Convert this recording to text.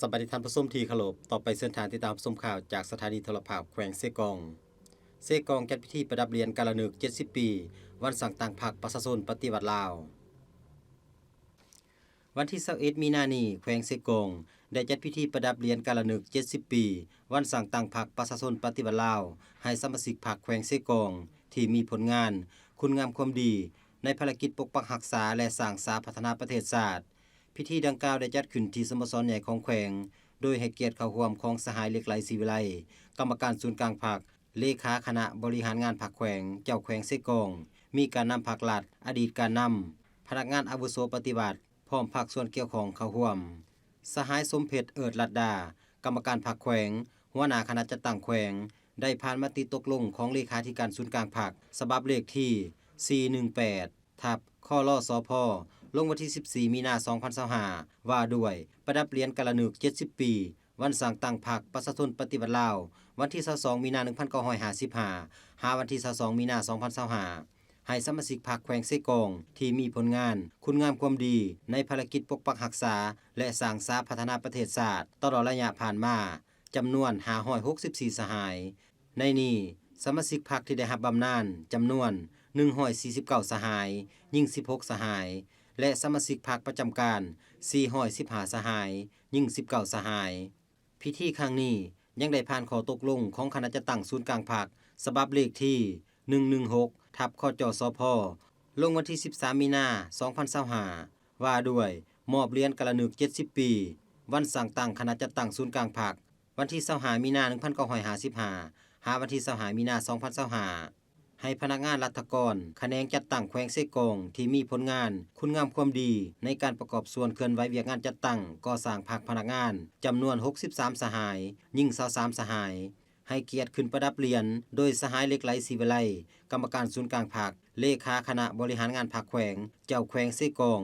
ສະບາຍດີທ່ານຜູ້ຊົມທີ່ເຄົາລົບ, ຕໍ່ໄປເຊີນທ່ານຕິດຕາມຮັບຊົມຂ່າວຈາກສະຖານີໂທລະພາບແຂວງເຊກອງ. ເຊກອງຈັດພິທີປະດັບຫຼຽນກາລະນຶກເຈັດສິບປີ ວັນສ້າງຕັ້ງພັກປະຊາຊົນປະຕິວັດລາວ. ວັນທີຊາວເອັດ ມີນານີ້ ແຂວງເຊກອງ ໄດ້ຈັດພິທີປະດັບຫຼຽນກາລະນຶກເຈັດສິບປີ ວັນສ້າງຕັ້ງພັກປະຊາຊົນປະຕິວັດລາວ ໃຫ້ສະມາຊິກພັກແຂວງເຊກອງ ທີ່ມີຜົນງານ, ຄຸນງາມຄວາມດີ ໃນພາລະກິດປົກປັກຮັກສາ ແລະ ສ້າງສາພັດທະນາປະເທດຊາດ. ພິທີດັ່ງກ່າວໄດ້ຈັດຂຶ້ນທີ່ສະໂມສອນໃຫຍ່ຂອງແຂວງ, ໂດຍໃຫ້ກຽດເຂົ້າຮ່ວມຂອງສະຫາຍ ເຫຼັກໄຫຼ ສີວິໄລ, ກຳມະການສູນກາງພັກ, ເລຂາຄະນະບໍລິຫານງານພັກແຂວງ, ເຈົ້າແຂວງເຊກອງ, ມີການນຳພັກລັດ, ອະດີດການນຳ, ພະນັກງານອາວຸໂສປະຕິວັດ, ພ້ອມພາກສ່ວນກ່ຽວຂ້ອງເຂົ້າຮ່ວມ. ສະຫາຍ ສົມເພັດ ເອີດລັດດາ, ກຳມະການພັກແຂວງ, ຫົວໜ້າຄະນະຈັດຕັ້ງແຂວງ, ໄດ້ຜ່ານມະຕິຕົກລົງຂອງເລຂາທິການສູນກາງພັກ ສະບັບເລກທີ ສີ່ໜຶ່ງແປດ ທັບ ຄລສພ ລົງວັນທີ ສິບສີ່ ມີນາ ສອງພັນຊາວຫ້າ ວ່າດ້ວຍປະດັບຫຼຽນກາລະນຶກ ເຈັດສິບປີ ວັນສ້າງຕັ້ງພັກປະຊາຊົນປະຕິວັດລາວ ວັນທີ ຊາວສອງ ມີນາ ໜຶ່ງພັນເກົ້າຮ້ອຍຫ້າສິບຫ້າ ຫາວັນທີ ຊາວສອງ ມີນາ ສອງພັນຊາວຫ້າ ໃຫ້ສະມາຊິກພັກແຂວງເຊກອງ ທີ່ມີຜົນງານ, ຄຸນງາມຄວາມດີ ໃນພາລະກິດປົກປັກຮັກສາ ແລະ ສ້າງສາພັດທະນາປະເທດຊາດ ຕະຫຼອດໄລຍະຜ່ານມາ ຈຳນວນ ຫ້າຮ້ອຍຫົກສິບສີ່ ສະຫາຍ. ໃນນີ້ ສະມາຊິກພັກທີ່ໄດ້ຮັບບຳນານ ຈຳນວນ ໜຶ່ງຮ້ອຍສີ່ສິບເກົ້າ ສະຫາຍ, ຍິງ ສິບຫົກ ສະຫາຍ ແລະ ສະມາຊິກພັກປະຈຳການ ສີ່ຮ້ອຍສິບຫ້າ ສະຫາຍ, ຍິງ ສິບເກົ້າ ສະຫາຍ. ພິທີຄັ້ງນີ້ຍັງໄດ້ຜ່ານຂໍ້ຕົກລົງຂອງຄະນະຈັດຕັ້ງສູນກາງພັກ ສະບັບເລກທີ ໜຶ່ງໜຶ່ງຫົກ ທັບ ຄຈສພ ລົງວັນທີ ສິບສາມ ມີນາ ສອງພັນຊາວຫ້າ ວ່າດ້ວຍມອບຫຼຽນກາລະນຶກ ເຈັດສິບປີ ວັນສ້າງຕັ້ງຄະນະຈັດຕັ້ງສູນກາງພັກ ວັນທີ ຊາວຫ້າ ມີນາ ໜຶ່ງພັນເກົ້າຮ້ອຍຫ້າສິບຫ້າ ຫາວັນທີ ຊາວຫ້າ ມີນາ ສອງພັນຊາວຫ້າ ໃຫ້ພະນັກງານລັດຖະກອນຂະແໜງຈັດຕັ້ງແຂວງເຊກອງ ທີ່ມີຜົນງານ, ຄຸນງາມຄວາມດີ ໃນການປະກອບສ່ວນເຄື່ອນໄຫວວຽກງານຈັດຕັ້ງກໍ່ສ້າງພັກພະນັກງານ ຈຳນວນ ຫົກສິບສາມ ສະຫາຍ, ຍິງ ຊາວສາມ ສະຫາຍ ໃຫ້ກຽດຂຶ້ນປະດັບຫຼຽນ ໂດຍສະຫາຍ ເຫຼັກໄຫຼ ສີວິໄລ, ກຳມະການສູນກາງພັກ, ເລຂາຄະນະບໍລິຫານງານພັກແຂວງ, ເຈົ້າແຂວງເຊກອງ.